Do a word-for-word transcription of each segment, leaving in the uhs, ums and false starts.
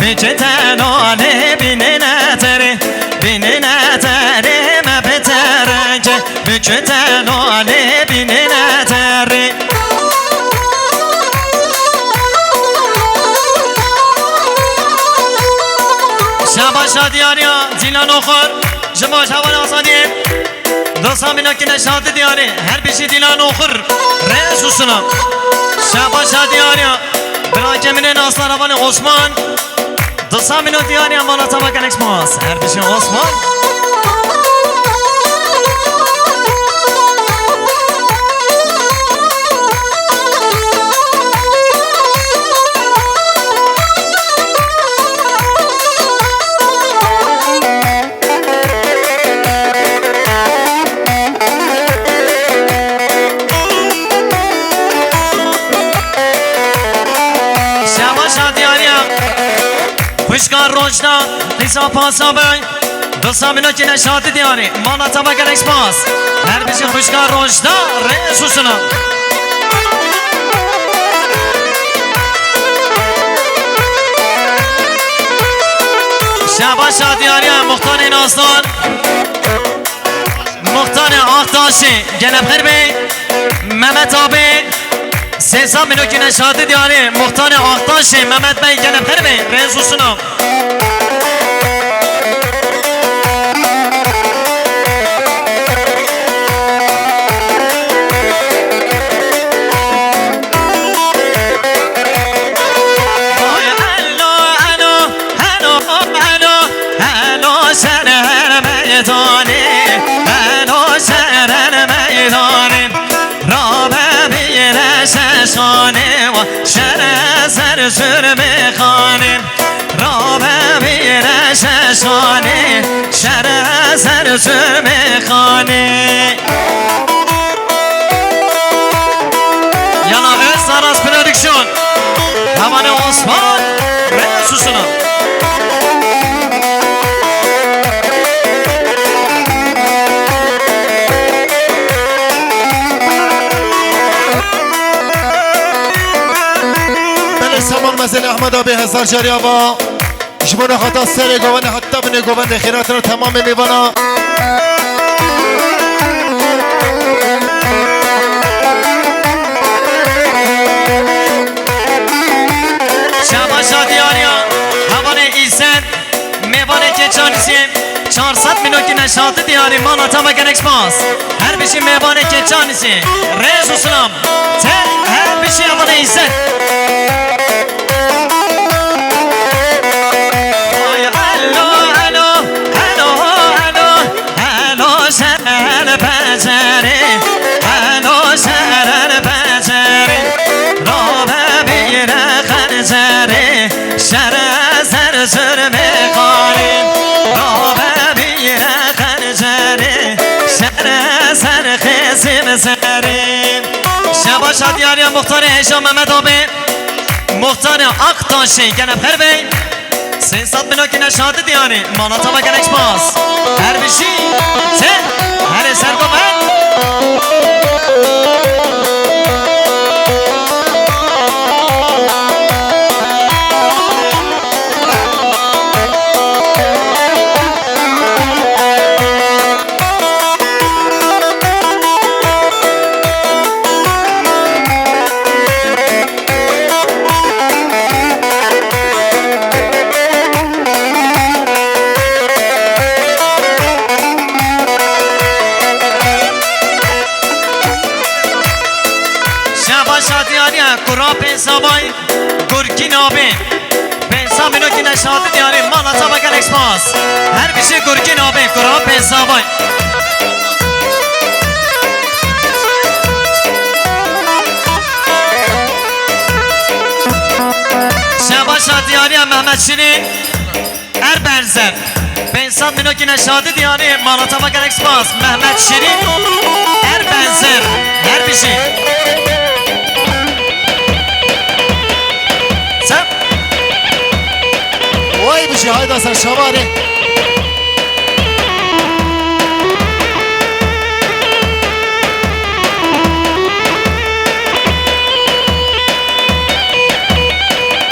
Biçite nalê bînine terê, bînine terê me bitereke. Biçite nalê bînine terê. Şabaş Diyariya, Dîlan Oxur, ji baş heval Azadiyê. Dosa mînakî neşatî diyarî, her bişî Dîlan Oxur, rêz û silam. Şabaş Diyariya, birakê min ê nasdar hevalê Osman. Dosa mîno diyarî, mala te ve gelek spas. Her bişî Osman. Şabaş Diyariya. Xwişka Rojda, qîza pasa be. Dosa mînakî neşatî diyarî. Mala te ve gelek spas. Her bişî xwişka Rojda, rêz û silam. Şabaş Diyariya, muxtarê nasdar. Muxtarê Aktaşê, gelek xêr bê. Mehmet abi, sêsa mînokî neşatî diyarî. Muxtarê Aktaşê, Mehmet Bey, gelek xêr bê. Rêz û silam. Vay elo, elo, elo, elo, elo, ser her meydanê, elo, ser her meydanê. Rabe bîre şeşanê wa, şere ser zurmê xanê. Rabe bîre şeşanê, şere ser zurmê xanê. Yana Öz Aras Production. Hevalê Osman, rêz û silam. Belê Seman Mezelê Ehmed abi hezar carî ava. Ji bo nexata serê govendê heta binê govendê xêratira temamê mêvana. Şabaş Diyariya, hevalê Îzzet, mêvanê Keçanîsê, çar sed mînokî neşatî diyarî, mala te ve gelek spas. Her bişî mêvanê Keçanîsê, rêz û silam. Te her bişî hevalê Îzzet. Ay, elo, elo, elo, elo, elo, şer pecerê, elo, şer pecerê, rabe bîre xencerê, şere ser zurmê xanê, rabe bîre xencerê, şere ser xêzim serê. Şebaş Diyariya, muxtarê hêja Mehmet abi. Muxtarê Aktaşê, gelek xêr bê. Sê sed mînokî neşatî diyarî. Mala te ve gelek spas. Her bijî. Te. Herê ser govend. Şebaş Diyariya, kura pênc zavay, Gurkîn abi. Pênc sed mînokî neşatî diyarî, mala te ve gelek spas. Her bijî Gurkîn abi, kura pênc zavay. Şebaş Diyariya, Mehmet Şirin. Er benzer. Pênc sed mînokî neşatî diyarî, mala te ve gelek spas. Mehmet Şirin. Er benzer. Her bijî. Sen? Vay bijî, hayda ser şavarê.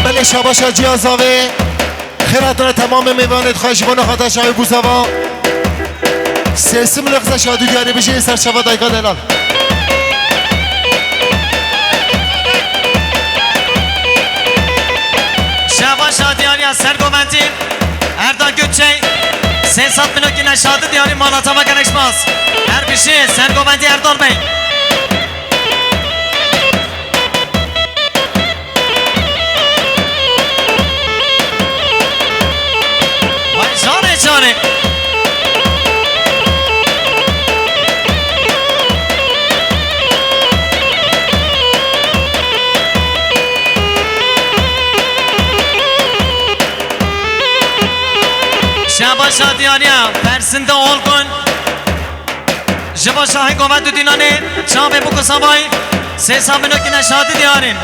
Belê şabaşa ciya zavê. Xêr hatina temamê mêvanê dixwe ji bo nexata şahî bû sava. Sêsim lixze şadî diyarî bijî ser çava dayika delal. Şeva şadiyariya ser govendî Erda Gökçey, sê sed binokî neşadi diyarî mala çava gelek spas. Her bijî ser govendî Erdal Bey. Vay canê canê. Şeba şadiyaniya Persinde Olgun. Ji bo şahê govend û dînanê çavê bûk û savayî sê sabînokî neşadî diyarîn.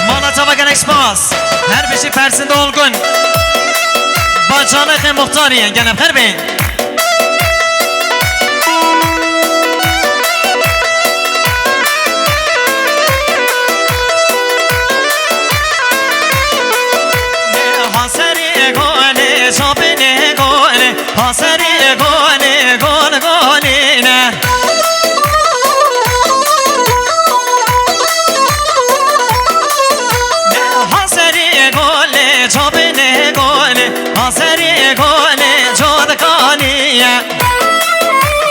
Mala çava gelek spas. Her bijî Persinde Olgun. Bacanexê muxtarî gelek xêr bê. Haserî gole, çapinê gole. Haserî gole gol golîne. Haserî gole çapinê gole. Haserî gole cod kaniye.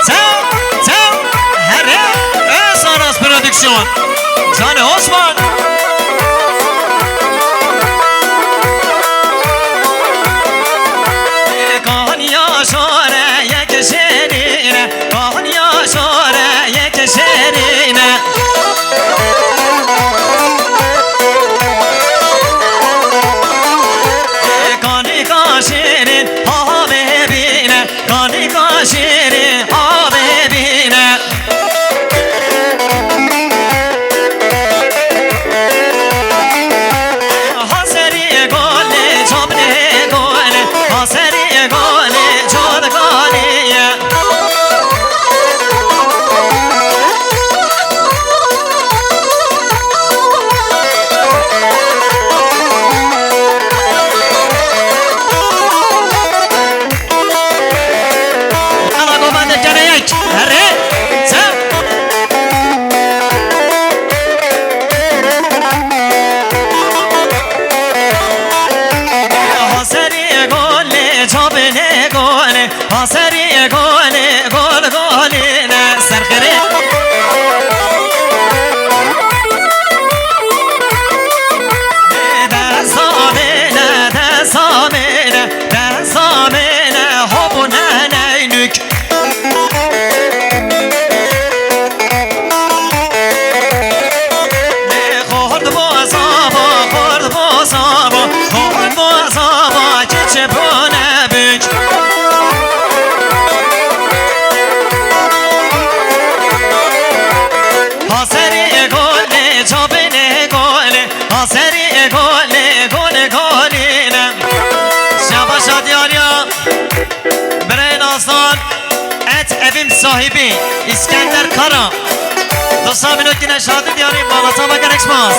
Çew, çew, here, Esanas Prodüksiyon. Canê Osman. Kaniya şore yek şêrîne, kaniya şore yek şêrîne. Kanika şêrîn havê bîne, kanika şêrîn havê bîne. Haserî gole, çapnê gole, haserî gole, çod gole ye. Ala govende kene yek. Herre. Çe. Haserî gole, çapinê gole. Haserî gole, gol golîne. Serxerê. Dest amêne, dest amêne. Dest amêne hopû neneynûk. Xort bo zava, xort bo zava, xort bo zava, keçe bone bûk. Haserî gole, çapinê gole, haserî gole, gole golîne. Şaba şadiyariya. Birayên Aslan, et evim sahibi, İskender Kara. Dosta minotine şadı diyarî, malata ve gerek spas.